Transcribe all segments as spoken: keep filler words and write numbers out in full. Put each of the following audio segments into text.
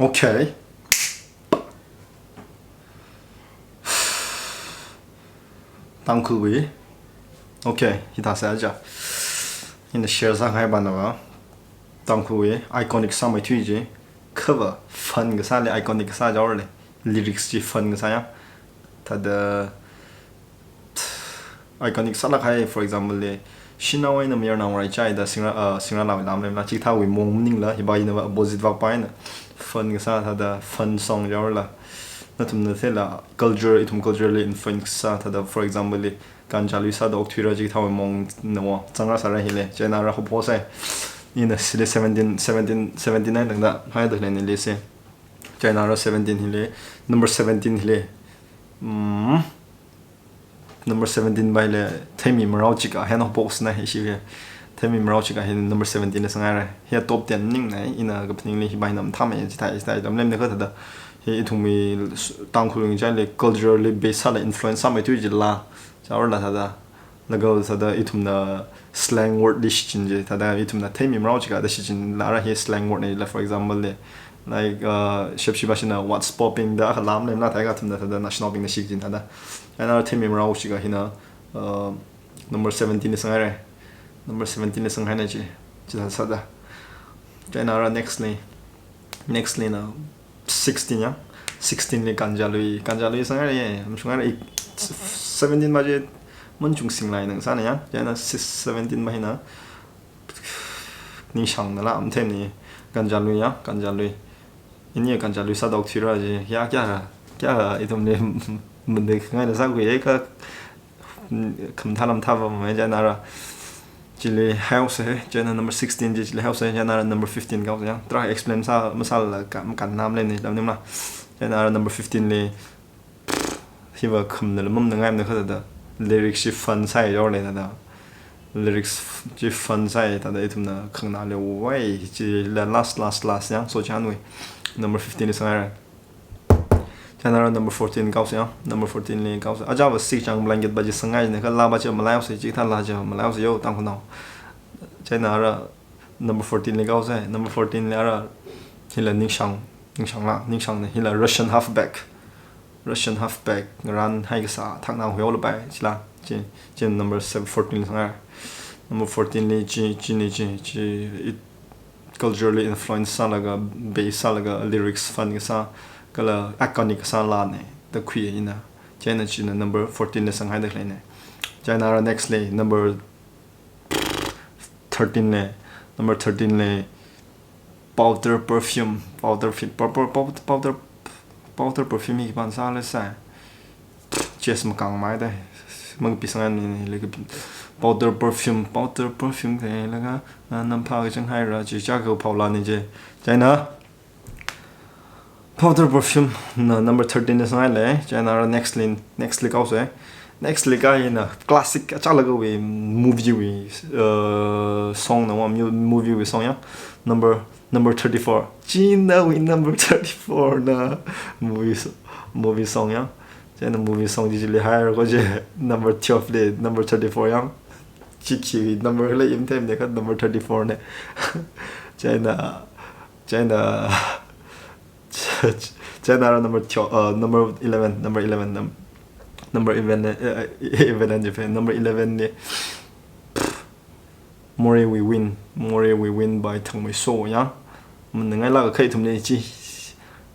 Okay. Tangkhulwui. Okay, hithāsā aja. Ina share sāngai banava. Tangkhulwui iconic sāmeithui chi. Cover fun kasāli iconic kasā jaole. Lyrics chi fun kasā ya. Thāda iconic sālāk kahai, for example li, Shanao eina mayarnao raichai da singra, uh, singra lau lam lemla, chikathāwui mong maningla, hiba ina opposite vak paina, fun kasā thāda, fun song jaola. Nathumna theila, culture, ithum culture li influence kasā thāda, for example li, Kanjalui sāda okthuira chikathāwui mong nawa, zangra sāra hili, chieina ara hop hosai. Ina sili seventeen, seventeen, seventeen nai tangda, haida leni lisi. Chieina ara seventeen hili, number seventeen hili. Mm. Number seventeen bai le, Theimi Marao Chika, hena box na hi shi hi. Theimi Marao Chika hi number seventeen li sāngaira. Hi top ten maningna, ina kaphaningli hiba hi nam thame, chithā, chithā, tam lemne kha thāda. Hi ithumwui s-, Tangkhul ngachai li culture li base sāla influence sāmeithui chila. Chaorla thāda. Laga thāda ithumna slang word li shichin chi, thāda ithumna Theimi Marao Chika da shichinla ara hi slang word nila, for example li. Like, uh, shepshi bashina what's popping da akha lam lemla thāda ithumna thāda national bing da shichin thāda. Chieina ara Theimi Marao Chika hina, uh, number seventeen li sāngaira. Number seventeen li sāngaina chi. Chithā sāda. Chieina ara next li. Next li na sixteen ya. Sixteen li Kanjalui. Kanjalui sāngaira, mashungaira, seventeen ba chi manchung singlai nang sāna ya. Chieina sis-, seventeen ba hina. Ningshangnala, mathemni. Kanjalui ya, Kanjalui. Ini Kanjalui sāda okthuira chi. Ya, kya ra? Kya ra? Ithumli mundek ngaina sākhui ka, mm, khamathā lam thāva mai chieina ara. Chili haosa, chieina number sixteen chi chili haosa, chieina ara number fifteen kaosa ya. Tarākha explain sā, masāla ka, makan nam lemni, lam nimla. Chieina ara number fifteen li, hiva khamna lamam na ngaimna kha thāda. Lyrics chi fun sāi jaole thāda. Lyrics f-, chi fun sāi thāda ithumna khanganāli wai, chila last, last, last ya, so chanwui. Number fifteen li sāngaira. Chieina ara number fourteen kaosa ya, number fourteen li kaosa. Ajava Sikchang Blanket ba chi sāngaina kha la ba chi malaihaosa, chikathā la chi malaihaosa yo, Tangkhulnao. Chieina ara number fourteen li kaosa, number fourteen li ara hila Ningshang, Ningshangla, Ningshangna hila Russian halfback. Russian halfback, ngaran hai kasā, thakna huihaola pai, chila, chi, chi number seven, fourteen li sāngaira. Number fourteen li chi, chini chi, chi, it, culturally influence sālaga, base sālaga, lyrics fun kasā, kala iconic kasā lana, da khuiya ina. Chieina china number fourteen li sānghaida khaleina. Chieina ara next li, number thirteen li, number thirteen li, Powder Perfume, Powder Fi-, Powder, Powder, Powder, Powder Perfume hi khipāna sāla sai. Chest makāngmei da. Makapi sāngaini, ni, like, Powder Perfume, Powder Perfume kailaga, na, namphā kachang haira, chi chākha phaolani chi. Chieina Powder Perfume na number thirteen li sāngaile, chieina ara next li, next li kaosa. Next li kaina classic, achālakha wui movie wui, uh, song na, one mu-, movie wui song ya. Number, number thirty-four. Chinawui number thirty-four na movie s-, movie song ya. Chieina movie song chi chili haira ko chi number twelve li, number thirty-four ya. Chi khi number la im them ne kha number thirty-four ne. Chieina, chieina, chieina ara number twelve, uh, number eleven, number eleven, num-, number eleven, uh, eleven ji phe, number eleven li. Morewui Wind, Morewui Wind by Thangmeiso ya. Maningailaga kha ithumli chi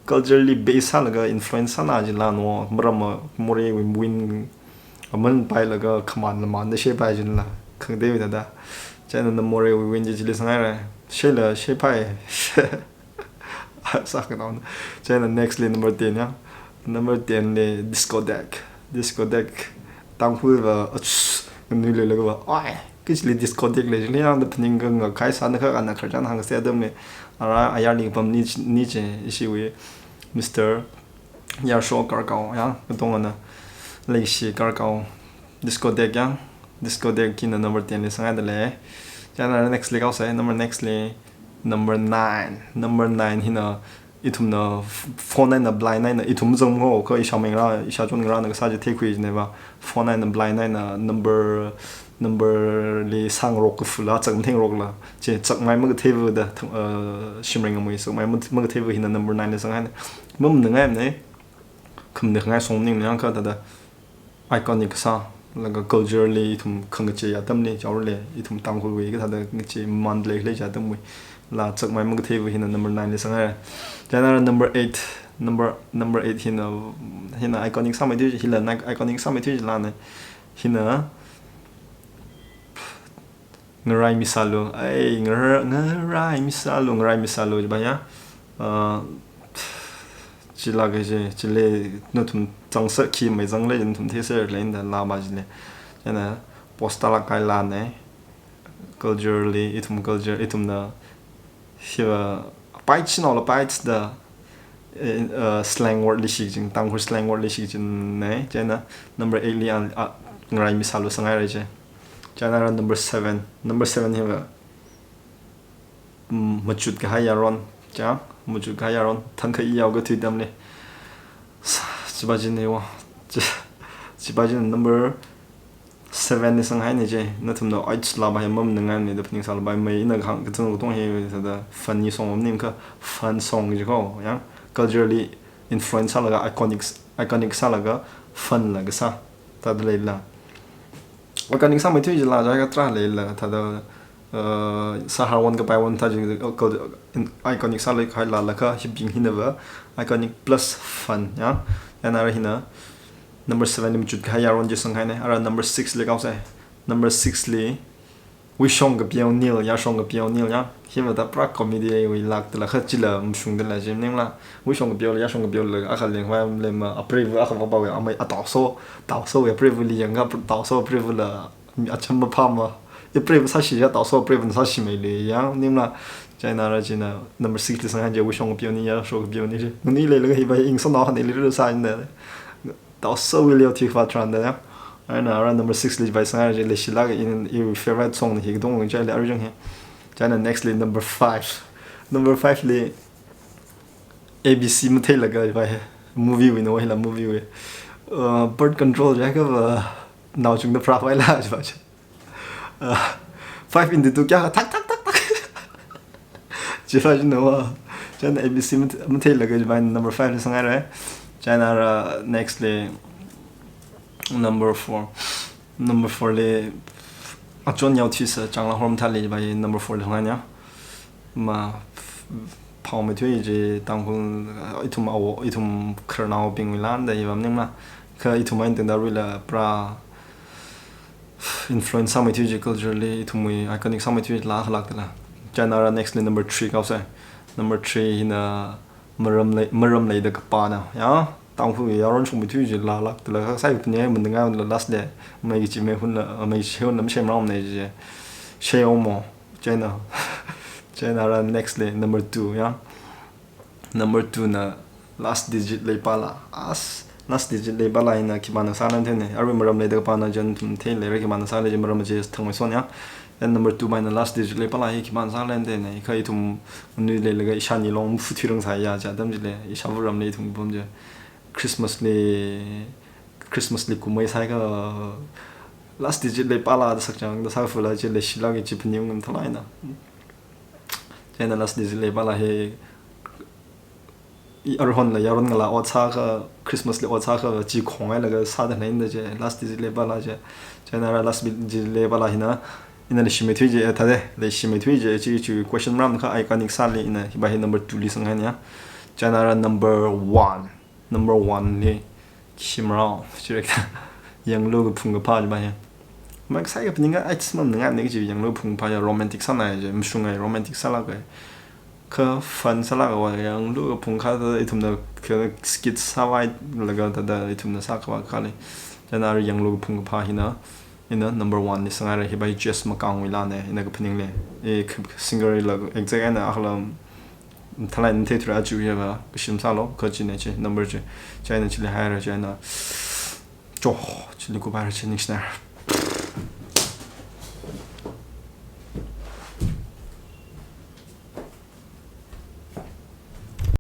culturally base sālaga influence sāna jila no, maramva Morewui Wind aman pailaga khaman laman da sheipai jila, khangateiwui thāda. Chieina Morewui Wind chi chili sāngaira. Sheila sheipai. Sākhanao. Chieina next li number ten ya. Number ten li Discotheque. Discotheque. Tangkhulva, ach, nganuilui laga va. Oi, kachili discotheque lei, chili yang da phaning khangakhai sāna kha ana kharjan hāngsa atamli. Ara ayarli pamni, ni chi, ishiwui Mister Yarsho Karkao ya, katongana. Leishi Karkao. Discotheque ya. Discotheque hina number ten li sāngaidalei. Chieina next li kaosa, number next li, number nine. Number nine hina ithumna f-, phone eina blind eina ithum zangho, kha ishāmei ngarā, ishāchon ngarāna kasā chi theikhui jineva. Phone eina blind eina number Number li sāngarok kafula, chak matheingarokla, chi chakmai makatheiva da, thang-, uh, shimrei ngamui, chakmai mat-, makatheiva hina number nine li sanghaina. Mamaningmana, khamaningkhangai song maningmana, kha thāda iconic sālaga culture li ithum khangachei atamli, chaorale, ithum Tangkhulwui kathāda ngachei Mandalay khalei chi atamwui la chakmai makatheiva hina number nine li sanghaira. Chieina number eight, number, number eight hina, hina iconic sāmeithui, hila na iconic sāmeithui chilana, hina Ngarai Misālu, ai, ngar-, Ngarai Misālu, Ngarai Misālu, jiva ya. Uh, chila kaje, chili nathum zangsa khi mai zangle, nathum theiserle da lava chili. Chieina poster la kailana, culture li, ithum culture, ithumna, hiva, paichinaola paichida, eh, uh, slang word li shichin, Tangkhul slang word li shichinna, chieina number eight li an, a, Ngarai Misālu sanghaira chi. Chieina number seven, number seven hiva, mm, machut kahai yaron, cha, machut kahai yaron, thangkha iyao kathui atamli. Sa-, chiva china wa, chi-, chiva china number seven li sanghaina chi, nathumna oi chila va hi mamaningmana da phaningsāla va, mai ina kahāng kathun katong hi thāda funny song maning kha fun song ji ko, ya, culturally influence sālaga iconic, iconic sālaga fun la kasā, thāda leila. Iconic sāmeithui chila, jiakha tarā leila, thāda, uh, sāharwon kapaiwon thā chi, uh, cul-, in-, iconic sālei khailala kha, hibing hinava, iconic plus fun, ya. Chieina ara hina, number seven li machut kahai yaron chi sanghaina, ara number six li kaosai. Number six li, Wuishong Kapiao Neil, Yashong Kapiao Neil, ya. Hiva thāda pura comedy wui lak tala kha chila mashungdala chi maningla. Wuishong Kapiao la, Yashong Kapiao la, akha lengvai lema, apreiva akha vāpawe, amei a Taoso, Taosowui apreivali yangakha, Taoso apreivali acham maphāma. Apreiva sāshi ya, Taoso apreiva sāshi meili, ya, maningla. Chieina ara china number six li sanghaina chi, Wuishong Kapiao Neil, Yashong Kapiao Neil chi. Ngani leilaga hiva ing sānao khani li ru sāina. Taosowui leo thikva tharan da ya. Chieina ara number six li jiva sanghaira chi, leishilaga ina iwui favorite song na hi katong chili arui jang hi. Chieina next li number five. Number five li A B C matheilaga jiva hi. Movie wui na hila movie wui. Uh, birth control jiakha va naochungda pharāvaila jiva chi. Uh, five into two kya? Thak, thak, thak, thak. Jiva china wa. Chieina A B C math-, matheilaga jiva number five li sanghaira. Chieina ara next li number four. Number four li Achon Yaothisa Changla Hormathali jiva number four li sanghaina. Ma, phaomeithui chi Tangkhul, ithum awo, ithum khararnaobingwui lānda hiva maningla. Kha ithum eina tangda aruila pura influence sāmeithui chi culturally ithumwui iconic sāmeithui la khalak tala. Chieina ara next li number three kaosai. Number three hina maram lei, maram leida kapāna, ya. Tangkhul yaron shongmeithui chi la lak tala, kha sai puni ai maningmana la last li. Mai kichi mai hunla, mai kichi hunla mashemrāmana chi. Sheo mo. Chieina. Chieina ara next li number two, ya. Number two na last digit leipāla. As, last digit leipāla hina khipāna sālei theina. Arui maram leida kapāna chieina nathum theileira khipāna sālei chi, maram chi thangmeison ya. And number two va hina last digit leipāla hi khipāna sālei theina. Kha ithum nui leilaga ishāni long mafuthui rang sāya chi atam chili. Ishāva ramli ithum pam chi. Christmas li, Christmas li kumai sāakha last digit leipāla da sakchang da sāfula chi leishilaga chi phaning ngam thalaina. Chieina last digit leipāla hi i arhonla yaron ngala ot sāakha, Christmas li ot sāakha chi khongai laga sāda nainda chi, last digit leipāla chi. Chieina ara last digit leipāla hina, ina leishimeithui chi, eh, thāda, leishimeithui chi, chi, chi question maram kha iconic sāli ina, hiva hi number two li sanghaina ya. Chieina ara number one. Number one li, Shimrao, director. Yanglu kaphung kaphā jiva hi. Mai kasai kaphaninga, ai, chi mamaningmana chi yanglu kaphung kaphā ya romantic sānai chi, mashungai romantic sālak kai. Kha fun sālak wa yanglu kaphung kaphā thāda ithumna kha skit sāvai laga thāda ithumna sākhavai kali. Chieina ara yanglu kaphung kaphā hina, ina number one li sanghaira hiva hi Jess Makangwui lāna, ina kaphaningli. I k-, singer la exact eina akhala thalai matheithura achu hiva, kashim sālu, kha china chi, number chi. Chieina chili haira chieina. Cho, chili kuphaira chi ningshina.